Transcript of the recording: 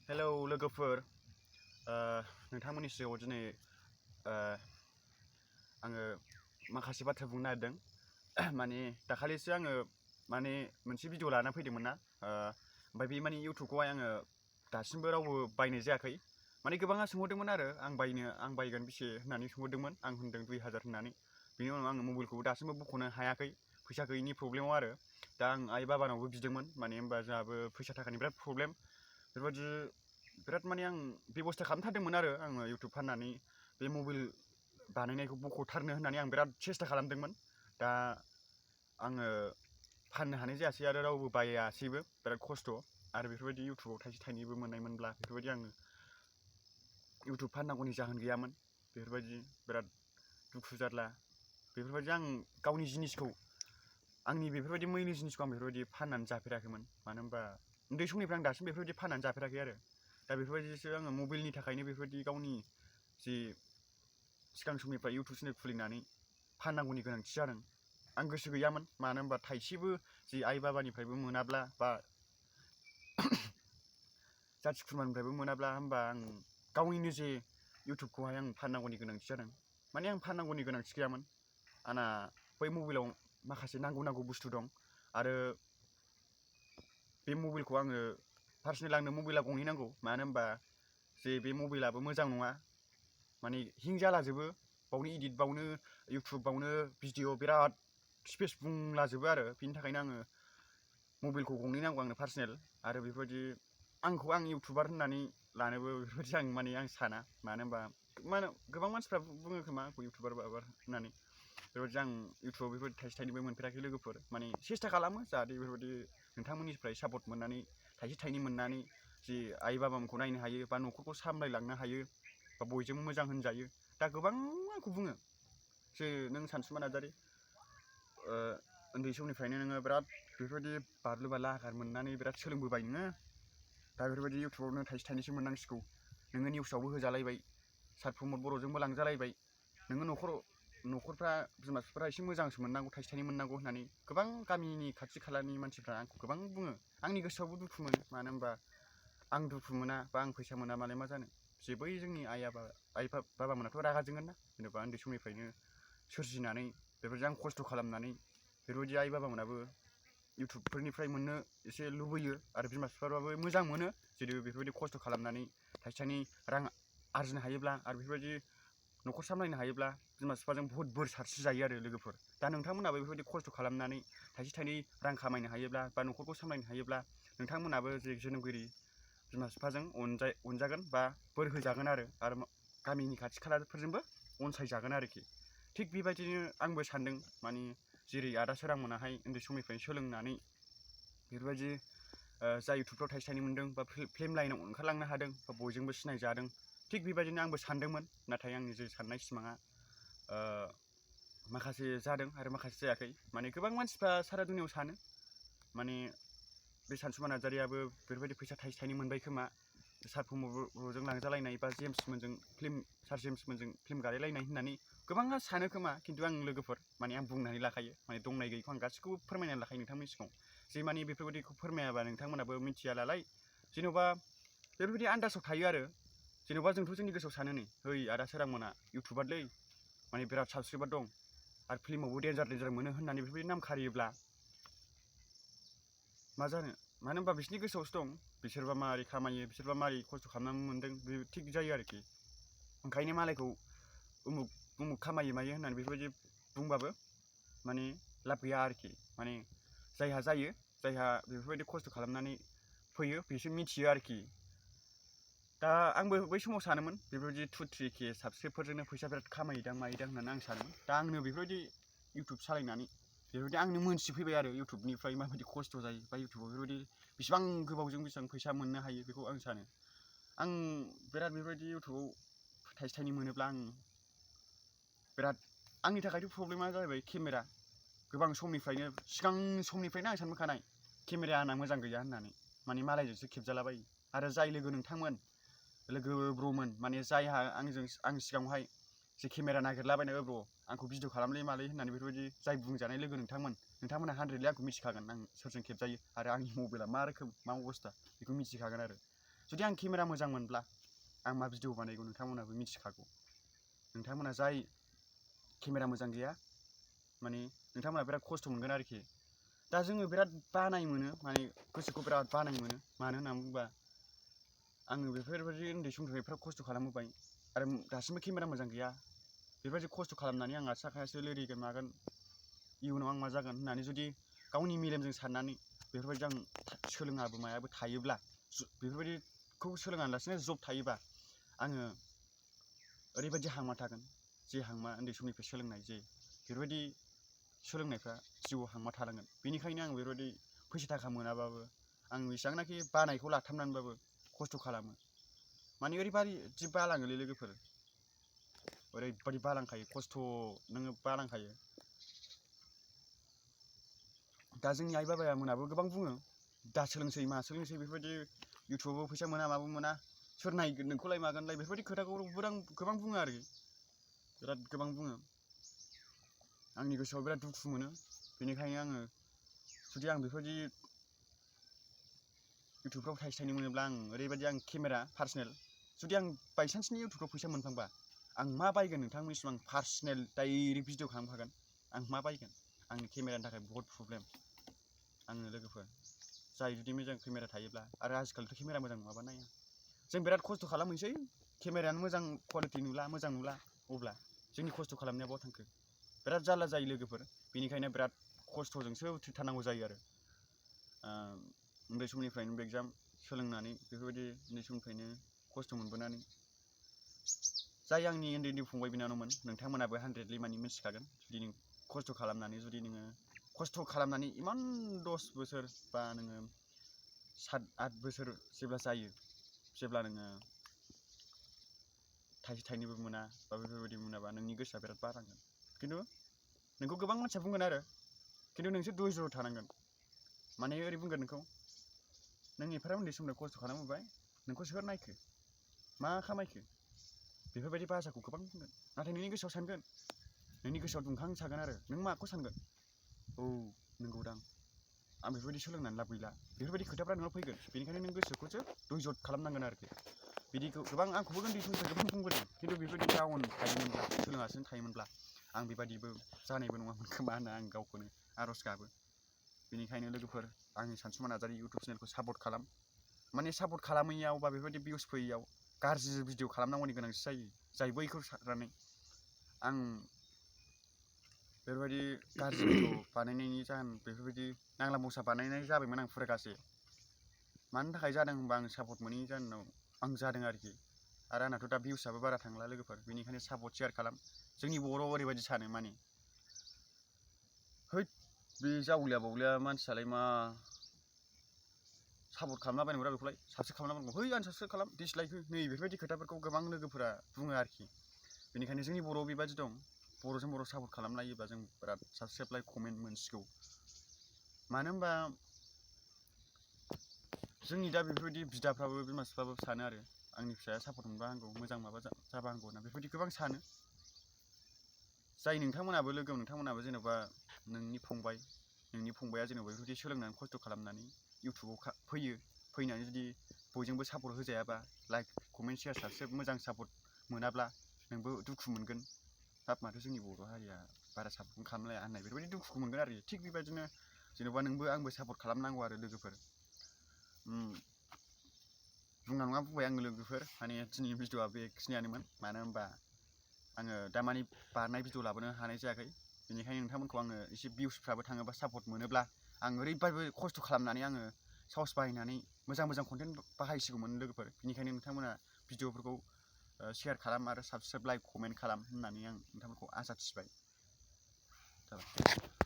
Hello लोगोफोर नोंथांमोननि सिगाङाव दिनै आङो माखासे बाथ्रा बुंनो नागिरदों माने दाखालिसो आङो माने मोनसे भिडिअ लाना फैदोंमोन ना ओमफ्राय बे माने इउटुबखौहाय आङो दासिमबो रावबो बायनाय जायाखै माने गोबाङा सोंहरदोंमोन आरो आं बायगोन बेसे होननानै सोंहरदोंमोन आं होनदों 2000 होननानै बेनि उनाव आङो मबाइलखौ दासिमबो बख'नो हायाखै फैसा गैयिनि प्रब्लेमाव आरो दा आं आइ बाबानावबो बिदोंमोन माने होनबा जोंहाबो फैसा थाखानि बिराद प्रब्लेम बेबायदि बिराद माने आं बेबस्था खालामथारदोंमोन आरो आङो इउटुब फाननानै बे मबाइल बानायनायखौ बख'थारनो होननानै आं बिराद सेस्था खालामदोंमोन दा आङो फाननो हानाय जायासै आरो रावबो बायासैबो बिराद खस्थ' आरो बेफोरबायदि इउटुबाव थाइसे थाइनैबो मोननायमोनब्ला बेफोरबायदि आङो इउटुब फाननांगौनि जाहोन गैयामोन बेफोरबायदि बिराद दुखु जारला बेफोरबायदि आं गावनि जिनिसखौ आंनि बेफोरबायदि मैलि जिनिसखौ आं बेफोरबायदि फाननानै जाफेराखैमोन मानो होनबा उन्दै समनिफ्राय आं दासिम बेफोरबायदि फाननानै जाफेराखै आरो दा बेफोरबायदिसो आङो मबाइलनि थाखायनो बेफोरबायदि गावनि जि सिगां समनिफ्राय इउटुब चेनेल खुलिनानै फाननांगौनि गोनांथि जादों आं गोसो गैयामोन मानो होनबा थाइसेबो जि आइ बाबानिफ्रायबो मोनाब्ला बा जाथि खुरमानिफ्रायबो मोनाब्ला होनबा आं गावनिनो जे इउटुबखौहाय आं फाननांगौनि गोनांथि जादों माने आं फाननांगौनि गोनांथि गैयामोन आंना बै मबाइलाव माखासे नांगौ बुस्थु दं आरो बे मबाइलखौ आङो पार्सनेल आंनो मबाइला गंनै नांगौ मानो होनबा जे बे मबाइलाबो मोजां नङा माने हिं जालाजोबो बावनो इडिट बावनो इउटुब बावनो भिडिअ बिराद स्पेस बुंलाजोबो आरो बिनि थाखायनो आङो मबाइलखौ गंनै नांगौ आंनो पार्सनेल आरो बेफोरबायदि आंखौ आं इउटुबार होननानै लानोबो बेफोरबायदि आं साना मानो होनबा गोबां मानसिफ्रा बुङो खोमा आंखौ इउटुबार होननानै बेफोरबायदि आं इउटुबाव बेफोरबायदि थाइसे थाइनैबो मोनफेराखै लोगोफोर माने सेस्था खालामो जाहाथे बेफोरबायदि नोंथांमोननिफ्राय सापर्ट मोननानै थाइसे थाइनै मोननानै जि आइ बाबामोनखौ नायनो हायो बा न'खरखौ सामलायलांनो हायो बा बयजोंबो मोजां होनजायो दा गोबां आंखौ बुङो जे नों सानसुमा नार्जारि उन्दै समनिफ्रायनो नोङो बिराद बेफोरबायदि बारलु बाला आघात मोननानै बिराद सोलोंबोबाय नोङो दा बेफोरबायदि इउटुबाव नों थाइसे थाइनैसो मोननांसिगौ नोङो निउसआवबो होजालायबाय सार्ट प्रमद बर'जोंबो लांजालायबाय नोङो न'खरफ्रा बिमा बिफाफ्रा एसे मोजांसो मोननांगौ थाइसे थाइनै मोननांगौ होननानै गोबां गामिनि खाथि खालानि मानसिफ्रा आंखौ गोबां बुङो आंनि गोसोआवबो दुखु मोनो मानो होनबा आं दुखु मोना बा आं फैसा मोना मालाय मा जानो जे बै जोंनि आइ बाबामोनाथ' रागा जोंगोन ना जेनेबा उन्दै समनिफ्रायनो सोरजिनानै बेफोरजों आं खस्थ' खालामनानै बेफोरबायदि आइ बाबामोनाबो इउटुबफोरनिफ्राय मोननो एसे लुबैयो आरो बिमा बिफाफ्राबो मोजां मोनो जेरै बेफोरबायदि खस्थ' खालामनानै थाइसे थाइनै रां आरजिनो हायोब्ला आरो बेफोरबायदि न'खर सामलायनो हायोब्ला बिमा बिफाजों बुहुत बोर सारस्रि जायो आरो लोगोफोर दा नोंथांमोनाबो बेफोरबायदि खस्थ' खालामनानै थाइसे थाइनै रां खामायनो हायोब्ला बा न'खरखौ सामलायनो हायोब्ला नोंथांमोनाबो जे जोनोमगिरि बिमा बिफाजों अनजागोन बा बोर होजागोन आरो गामिनि खाथि खालाफोरजोंबो अनसायजागोन आरोखि थिग बेबायदिनो आंबो सानदों माने जेरै आदा सोरांमोनाहाय उन्दै समनिफ्रायनो सोलोंनानै बेफोरबायदि जाय इउटुबफ्राव थाइसे थाइनै मोनदों बा फिल्म लाइनाव ओंखारलांनो हादों बा बयजोंबो सिनायजादों थिग बेबायदिनो आंबो सानदोंमोन नाथाय आंनि जे साननाय सिमाङा माखासे जादों आरो माखासे जायाखै माने गोबां मानसिफ्रा सारा दुनियाव सानो माने बे सानसुमा नार्जारियाबो बेफोरबायदि फैसा थाइसे थाइनै मोनबाय खोमा सार प्रमदजों लांजालायनाय बा सार जेम्समोनजों फिल्म गालायलायनाय होननानै गोबाङा सानो खोमा खिन्थु आं लोगोफोर माने आं बुंनानै लाखायो माने दंनाय गैयैखौ आं गासिखौबो फोरमायनानै लाखायो नोंथांमोननि सिगाङाव जे माने बेफोरबायदिखौ फोरमायाबा नोंथांमोनाबो मिथिया नालाय जेन'बा बेफोरबायदि आन्दासाव थायो आरो जेन'बा जोंथ' जोंनि गोसोआव सानो नै है आदा सोरांमोना इउटुबारलै माने बिराद साबसक्राइबार दं आरो फिल्मावबो देन्जार मोनो होननानै बेफोरबायदि नाम खारियोब्ला मा जानो मानो होनबा बिसोरनि गोसोआवसो दं बिसोरबा मारै खामायो बिसोरबा मारै खस्थ' खालामनानै मोन्दों बे थिग जायो आरोखि ओंखायनो मालायखौ उमुक खामायो मायो होननानै बेफोरबायदि बुंबाबो माने लाब गैया आरोखि माने जायहा जायो जायहा बेफोरबायदि खस्थ' खालामनानै फैयो बिसोर मिथियो आरोखि दा आंबो बै समाव सानोमोन बेफोरबायदि 2-3K साबस्क्राइबफोरजोंनो फैसा बिराद खामायोदां मायोदां होननानै आं सानोमोन दा आंनो बेफोरबायदि इउटुब सालायनानै बेफोरबायदि आंनो मोनथिफैबाय आरो इउटुबनिफ्राय माबायदि खस्थ' जायो बा इउटुबाव बेफोरबायदि बेसेबां गोबावजों बेसेबां फैसा मोननो हायो बेखौ आं सानो आं बिराद बेफोरबायदि इउटुबाव थाइसे थाइनै मोनोब्ला आं बिराद आंनि थाखायथ' प्रब्लेमा जाहैबाय केमेरा गोबां सिगां समनिफ्रायनो आं सानबोखानाय केमेराया आंना मोजां गैया होननानै माने मालायजोंसो खेबजालाबायो आरो जाय लोगो ब्र'मोन माने जायहा आं सिगाङावहाय जे केमेरा नागिरलाबायनाय ब्र' आंखौ भिडिअ खालामलै मालै होननानै बेफोरबायदि जाय बुंजानाय लोगो नोंथांमोना 100लि आंखौ मिथिखागोन आं सोरजों खेबजायो आरो आंनि मबाइला मा रोखोम मा अबस्था बेखौ मिथिखागोन आरो जुदि आं केमेरा मोजां मोनब्ला आं मा भिडिअ बानायगौ नोंथांमोनाबो मिथिखागौ। नोंथांमोना जाय केमेरा मोजां गैया माने नोंथांमोना बिराद खस्थ' मोनगोन आरोखि। दा जोङो बिराद बानाय मोनो माने गोसोखौ बिराद बानाय मोनो। मानो होननानै बुङोबा आङो बेफोरबायदि उन्दै समनिफ्राय बिराद खस्थ' खालामबोबाय आरो दासिमबो केमेरा मोजां गैया। बेबायदि खस्थ' खालामनानै आं आथिं आखाइसो लोरिगोन मागोन इयुनाव आं मा जागोन होननानै जुदि गावनि मेलेमजों साननानै बेफोरबायदि आं सोलोङाबो मायाबो थायोब्ला बेफोरबायदिखौ सोलोङालासिनो जब थायोबा आङो ओरैबायदि हांमा थागोन जे हांमा उन्दै समनिफ्राय सोलोंनाय जे बेफोरबायदि सोलोंनायफ्रा जिउआव हांमा थालांगोन। बेनिखायनो आं बेफोरबायदि फैसा थाखा मोनाबाबो आं बेसेबांनाखि बानायखौ लाथाबनानैबाबो खस्थ' खालामो। माने ओरैबायदि बालाङोलै लोगोफोर ओरैबायदि बालांखायो खस्थ' नोङो बालांखायो। दा जोंनि आइ बाबाया मोनाबो गोबां बुङो दा सोलोंसै मा सोलोंसै बेफोरबायदि इउटुबाव फैसा मोना माबो मोना सोर नायगोन नोंखौलाय मागोनलाय बेफोरबायदि खोथाखौ गोबां बुङो आरोखि बिराद गोबां बुङो। आंनि गोसोआव बिराद दुखु मोनो। बेनिखायनो आङो जुदि आं बेफोरबायदि इउटुबफ्राव थाइसे थाइनै मोनोब्ला आं ओरैबायदि आं केमेरा पार्सनेल जुदि आं बायसान्सनि इउटुबफ्राव फैसा मोनफ्लांबा आं मा बायगोन नोंथांमोननिसिम आं पार्सनेल डाइरेक्ट भिडिअ खालामखागोन। आं मा बायगोन आंनि केमेरानि थाखाय बहुद प्रब्लेम आङो लोगोफोर जाय जुदि मोजां केमेरा थायोब्ला आरो आजिखालिथ' केमेरा मोजां नङाबा नाया जों बिराद खस्थ' खालामहैसै केमेरायानो मोजां कुवालिटि नुला मोजां नुला अब्ला जोंनि खस्थ' खालामनाया बाव थांखो बिराद जारला जायो लोगोफोर। बेनिखायनो बिराद खस्थ'जोंसो उथ्रिथारनांगौ जायो आरो उन्दै समनिफ्रायनो एग्जाम सोलोंनानै बेफोरबायदि उन्दै समनिफ्रायनो खस्थ' मोनबोनानै जाय आंनि उन्दै उन्दै फंबाय बिनानावमोन नोंथांमोनाबो 100लि माने मिथिखागोन। जुदि नों खस्थ' खालामनानै जुदि नोङो खस्थ' खालामनानै इमान 10 बोसोर बा नोङो 7-8 बोसोर जेब्ला जायो जेब्ला नोङो थाइसे थाइनैबो मोना बा बेफोरबायदि मोनाबा नोंनि गोसोआ बिराद बारांगोन। खिन्थु नोंखौ गोबां मानसिया बुंगोन आरो खिन्थु नोंसोर धैर्य थानांगोन। माने ओरै बुंगोन नोंखौ नों एफाराब उन्दै समनिफ्राय खस्थ' खालामबोबाय नोंखौ सोर नायखो मा खामायखो बेफोरबायदि भाषाखौ गोबां बुंगोन। नाथाय नोंनि गोसोआव सानगोन नोंनि गोसोआव दुंखांखागोन आरो नों माखौ सानगोन औ नंगौदां आं बेफोरबायदि सोलोंनानै लाब गैला बेफोरबायदि खोथाफ्रा नोंनाव फैगोन। बेनिखायनो नों गोसोखौसो धैर्य खालामनांगोन आरोखि। बिदिखौ गोबां आंखौबो उन्दै समनिफ्राय गोबां बुंबोदों खिन्थु बेफोरबायदि डाउन थायोमोनब्ला सोलोङासिनो थायोमोनब्ला आं बेबादिबो जानायबो नङामोन खोमा होनना आं गावखौनो आर'ज गाबो। बेनिखायनो लोगोफोर आंनि सानसुमा नार्जारि इउटुब चेनेलखौ सापर्ट खालाम। माने सापर्ट खालामैयाव बा बेफोरबायदि भिउस फैयैयाव गाज्रि भिडिअ खालामनांगौनि गोनांथि जायो जाय बैखौ साननानै आं बेफोरबायदि गाज्रि भिडिअ बानायनायनि जाहोन बेफोरबायदि नांला बंसा बानायनाय जाबायमोन आं फुरागासे। मानि थाखाय जादों होनबा आं सापर्ट मोनैनि जाहोनाव आं जादों आरोखि। आरो आंनाथ' दा भिउसआबो बारा थांला लोगोफोर बेनिखायनो सापर्ट शेयार खालाम। जोंनि बर'आव ओरैबायदि सानो माने हैद बे जावलिया बावलिया मानसियालाय मा सापर्ट खालामलाबायनांगौ बेखौलाय साबसक्राइब खालामलाबायनांगौ है आनसाबस्क्राइब खालाम डिसलाइक हो नै बेफोरबायदि खोथाफोरखौ गोबां लोगोफोरा बुङो आरोखि। बेनिखायनो जोंनि बर'आव बेबायदि दं बर'जों बर' सापर्ट खालामलायोबा जों बिराद साबसक्राइब लाइक कमेन्ट मोनसिगौ। मानो होनबा जोंनि दा बेफोरबायदि बिदाफ्राबो बिमा बिफाफ्राबो सानो आरो आंनि फिसाया सापर्ट मोनबा हामगौ मोजां माबा जाबा हामगौ होनना बेफोरबायदि गोबां सानो। जाय नोंथांमोनाबो लोगो नोंथांमोनाबो जेनेबा नोंनि फंबाया जेनेबा बेफोरबायदि सोलोंनानै खस्थ' खालामनानै इउटुबाव फैयो फैनानै जुदि बयजोंबो सापर्ट होजायाबा लाइक कमेन्ट शेयार साबसक्राइब मोजां सापर्ट मोनाब्ला नोंबो दुखु मोनगोन। हाब माथो जोंनि बर' हारिया बारा सापर्ट खालामलाया होननाय बेफोरबायदि दुखुखौ मोनगोन आरो। थिग बेबायदिनो जेनेबा नोंबो आंबो सापर्ट खालामनांगौ आरो लोगोफोर। बुंना नङा बुंबाय आङो लोगोफोर माने दिनैनि भिडिअआ बेखिनियानोमोन। मानो होनबा आङो दामानि बारनाय भिडिअ लाबोनो हानाय जायाखै। बेनिखायनो नोंथांमोनखौ आङो एसे भिउसफ्राबो थाङोबा सापर्ट मोनोब्ला आं ओरैबायदि खस्थ' खालामनानै आङो साहस बाहायनानै मोजां कन्टेन्ट बाहायसिगौमोन लोगोफोर। बेनिखायनो नोंथांमोना भिडिअफोरखौ शेयार खालाम आरो साबसक्राइब लाइक कमेन्ट खालाम होननानै आं नोंथांमोनखौ आसा थिबाय। जाबाय।